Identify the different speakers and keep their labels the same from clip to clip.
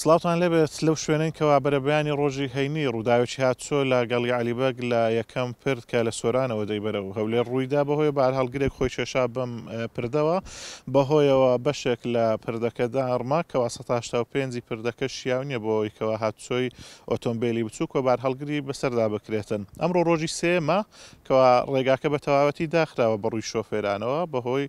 Speaker 1: سڵاوتان لێبێت لەو شوێنەین کەوا بەرەبەیانی ڕۆژی هەینی ڕووداوێکی هاتوچۆ لە گەڵی عەلی بەگ لە یەکەم پرد کە لە سۆرانەوە دەی بەرەو هەولێر ڕوویدا بەهۆی بارهەڵگرێک خۆی کێشا بەم پردەوە بەهۆیەوە بەشێک لە پردەکە داڕما کەوا 185 ی پردەکە شیاو نییە بۆ ئەوەی کەوا هاتوچۆی ئۆتۆمبێلی بچووک و بارهەڵگری بەسەردا بکرێتن ئەمڕۆ ڕۆژی سێیەمە کەوا ڕێگاکە بە تەواوەتی داخراوە بەڕووی شۆفێرانەوە بەهۆی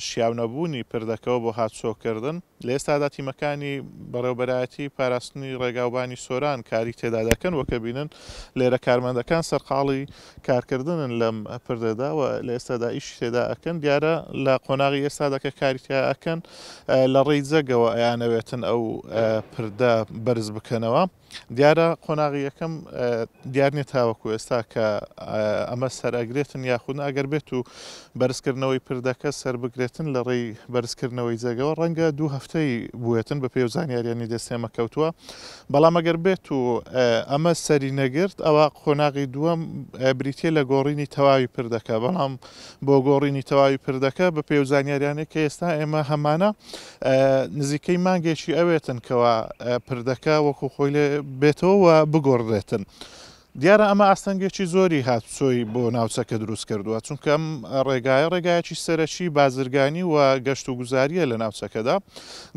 Speaker 1: شیاو نەبوونی پردەکەوە بۆ هاتوچۆکردن. لە ئێستادا تیمەکانی بەڕێوەبەرایەتی پاراستنی ڕێگاوبانی سۆران کاری تێدا دەکەن، وەک ئەبینن لێرە کارمەندەکان سەرقاڵی کارکردنن لەم پردەدا و لە ئێستادا ئیشی تێدا ئەکەن. دیارە لە قۆناغی ئێستادا کە کاری تیا ئەکەن لە ڕێی جەگەوە ئەیانەوێتن ئەو پردە بەرز بکەنەوە. دیارە قۆناغی یەکەم دیار نیە تاوەکو ئێستا کە ئەمە سەرئەگرێتن یاخود نا، ئەگەر بێت و بەرزکردنەوەی پردەکە سەربگرێتن لە ڕێی بەرزکردنەوەی جێگەوە ڕەنگە دوو هەفتەی بوێتن بە پێی ئەو زانیاریانی دەست ئێمە کەوتووە، بەڵام ئەگەر بێت و ئەمە سەری نەگرت ئەوا قۆناغی دووەم بریتیە لە گۆڕینی تەواوی پردەکە، بەڵام بۆ گۆڕینی تەواوی پردەکە بە پێی ئەو زانیاریانەی کە ئێستا ئێمە هەمانە نزیکەی مانگێکی ئەوێتن کەوا پردەکە وەکو خۆی لێ بێتەوە و بگۆڕدرێتن. دیارە ئەمە ئاستەنگێکی زۆری هاتوچۆی بۆ ناوچەکە دروست کردووە، چونکە ئەم ڕێگایە ڕێگایەکی سەرەکی بازرگانی و گەشت و گوزاریە لە ناوچەکەدا.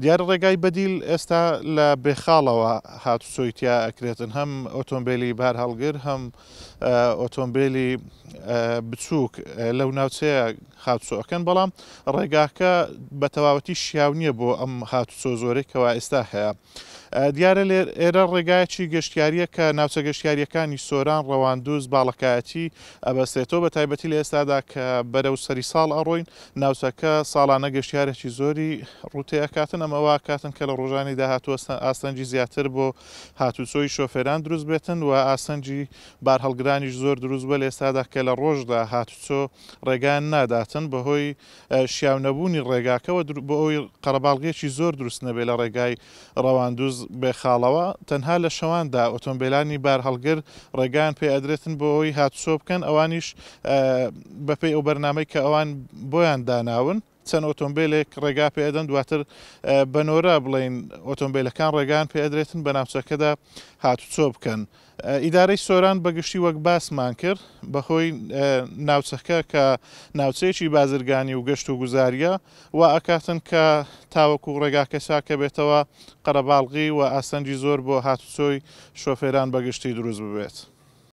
Speaker 1: دیارە ڕێگای بەدیل ئێستا لە بێخاڵەوە هاتوچۆی تیا ئەکرێتن، هەم ئۆتۆمبیلی بارهەڵگر هەم ئۆتۆمبیلی بچووک لەو ناوچەیە هاتوچۆ ئەکەن، بەڵام ڕێگاکە بە تەواوەتی شیاو نییە بۆ ئەم هاتوچۆ زۆرەی کەوا ئێستا هەیە. دیارە ئێرە ڕێگایەکی گەشتیارییە کە ناوچە گەشتیارییەکانی سۆران، ڕەواندوز، باڵەکایەتی ئەبەستێتەوە، بە تایبەتی لە ئێستادا کە بەرەو سەری ساڵ ئەڕۆین، ناوچەکە ساڵانە گەشتیارێکی زۆری ڕوو تێئەکاتن، ئەمە وا ئەکاتن کە لە ڕۆژانی داهاتوو ئاستەنگی زیاتر بۆ هاتوچۆی شۆفێران دروست بێتن و ئاستەنگی بارهەڵگرانیش زۆر دروست بووە لە ئێستادا کە لە ڕۆژدا هاتوچۆ ڕێگایان ناداتن بەهۆی شیاو نەبوونی ڕێگاکەوە بۆ ئەوەی قەرەباڵغیەکی زۆر دروست نەبێت لە ڕێگای ڕەواندوز بێخاڵەوە تەنها لە شەواندا ئۆتۆمبێلانی بارهەڵگر ڕێگایان پێ ئەدرێتن بۆ ئەوەی هاتوچۆ بکەن ئەوانیش بەپێی ئەو بەرنامەی کە ئەوان بۆیان داناون چەند ئۆتۆمبێلێک ڕێگا پێ ئەدەن دواتر بە نۆرە بڵێین ئۆتۆمبێلەکان ڕێگایان پێ ئەدرێتن بە ناوچەکەدا هاتوچۆ بکەن. ئیدارەی سۆران بە گشتی وەک باسمان کرد بەهۆی ناوچەکە کە ناوچەیەکی بازرگانی و گەشت و گوزاریە وا ئەکاتن کە تاوەکو ڕێگاکە چاکەبێتەوە قەرەباڵغی و ئاستەنگی زۆر بۆ هاتوچۆی شۆفێران بە گشتی دروست ببێت.